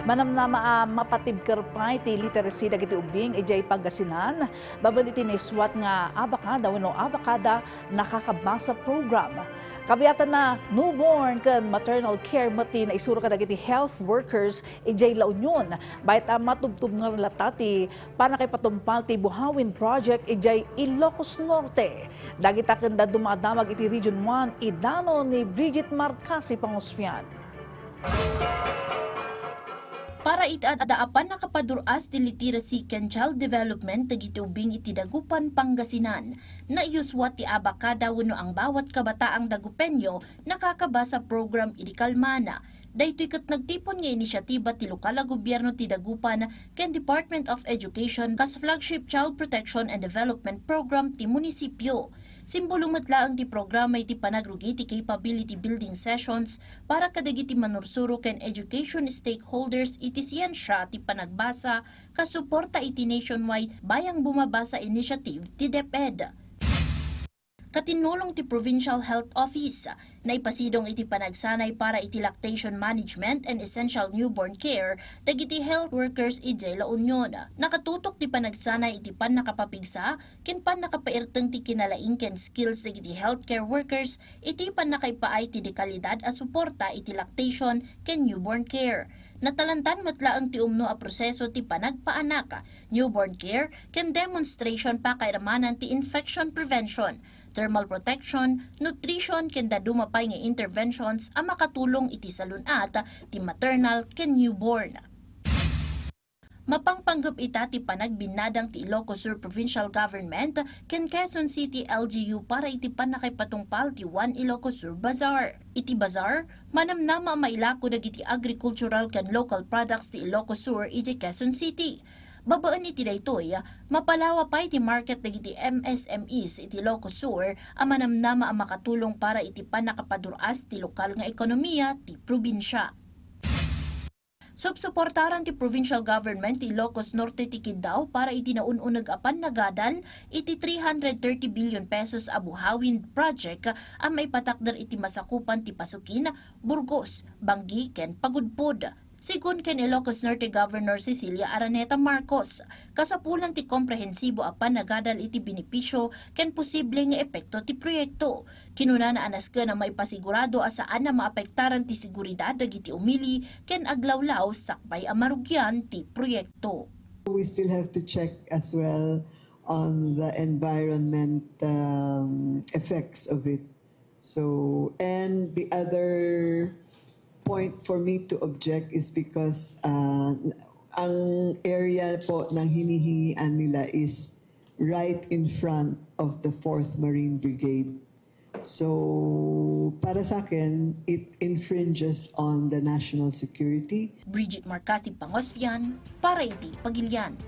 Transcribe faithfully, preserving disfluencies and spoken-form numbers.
Manamnama a mapatibker pay ti literacy dagiti ubbing idiay Pangasinan, babaen iti naisuat nga Abacada wenno Abacada Nakakabasa Program. Kabiatanna, newborn ken maternal care met ti naisuro kadagiti health workers idiay La Union. Bayat a matubtubngen latta ti pannakaipatungpal ti Buhawin Project idiay Ilocos Norte. Dagita ken dadduma a damag iti Region one, idanon ni Bridget Marcasi Pangosfian. Para iti adda a pannakapadur-as ti literacy ken child development dagiti ubbing iti Dagupan, Pangasinan, naiyuswa ti Abacada wenno Ang Bawat Kabataang Dagupeño Nakakabasa Program idi kalman. Daytoy ket nagtipon nga inisiatiba ti lokal a gobierno ti Dagupan ken Department of Education kas flagship child protection and development program ti munisipio. Simbolo met laeng ti programa iti panagrugi ti capability building sessions para kadagiti manursuro ken education stakeholders iti siensia ti panagbasa kas suporta iti Nationwide Bayang Bumabasa Initiative ti DepEd. Katinnulong ti Provincial Health Office, naipasidong iti panagsanay para iti lactation management and essential newborn care dagiti health workers idiay La Union. Nakatutok ti panagsanay iti pannakapapigsa ken pannakapairteng ti kinalaing ken skills dagiti healthcare workers iti pannakaipaay ti dekalidad a suporta iti lactation ken newborn care. Natalantan met laeng ti umno a proseso ti panagpaanak, newborn care, ken demonstration pakairamanan ti infection prevention, thermal protection, nutrition, ken dadduma pay nga interventions a makatulong iti salun-at ti maternal ken newborn. Mapangpanggep ita ti panagbinnadang ti Ilocos Sur Provincial Government ken Quezon City L G U para iti pannakaipatungpal ti One Ilocos Sur Bazaar. Iti bazaar, manamnama a mailako dagiti agricultural ken local products ti Ilocos Sur idiay Quezon City. Babaen iti daytoy, mapalawa pay ti market dagiti M S M Es iti Ilocos Sur a manamnama a makatulong para iti pannakapadur-as ti lokal nga ekonomiya ti probinsia. Supsuportaran ti provincial government ti Ilocos Norte ti Kiddao para iti naun-uneg a pannagadal iti three hundred thirty billion pesos a Buhawin project a maipatakder iti masakupan ti Pasukin, Burgos, Banggi, ken Pagudpud. Sigun ken Ilocos Norte Governor Cecilia Araneta Marcos, kasapulan ti komprehensibo a pannagadal iti benepisio ken posible nga epekto ti proyekto. Kinunana a nasken a maipasigurado a saan a maapektaran ti seguridad dagiti umili ken aglawlaw sakbay a marugian ti proyekto. We still have to check as well on the environment, um, effects of it. So, and the other point for me to object is because, uh, ang area po ng hinihingian nila is right in front of the fourth Marine Brigade. So, para sa akin, it infringes on the national security. Bridget Marcasi Pangosfian para iti Pagilian.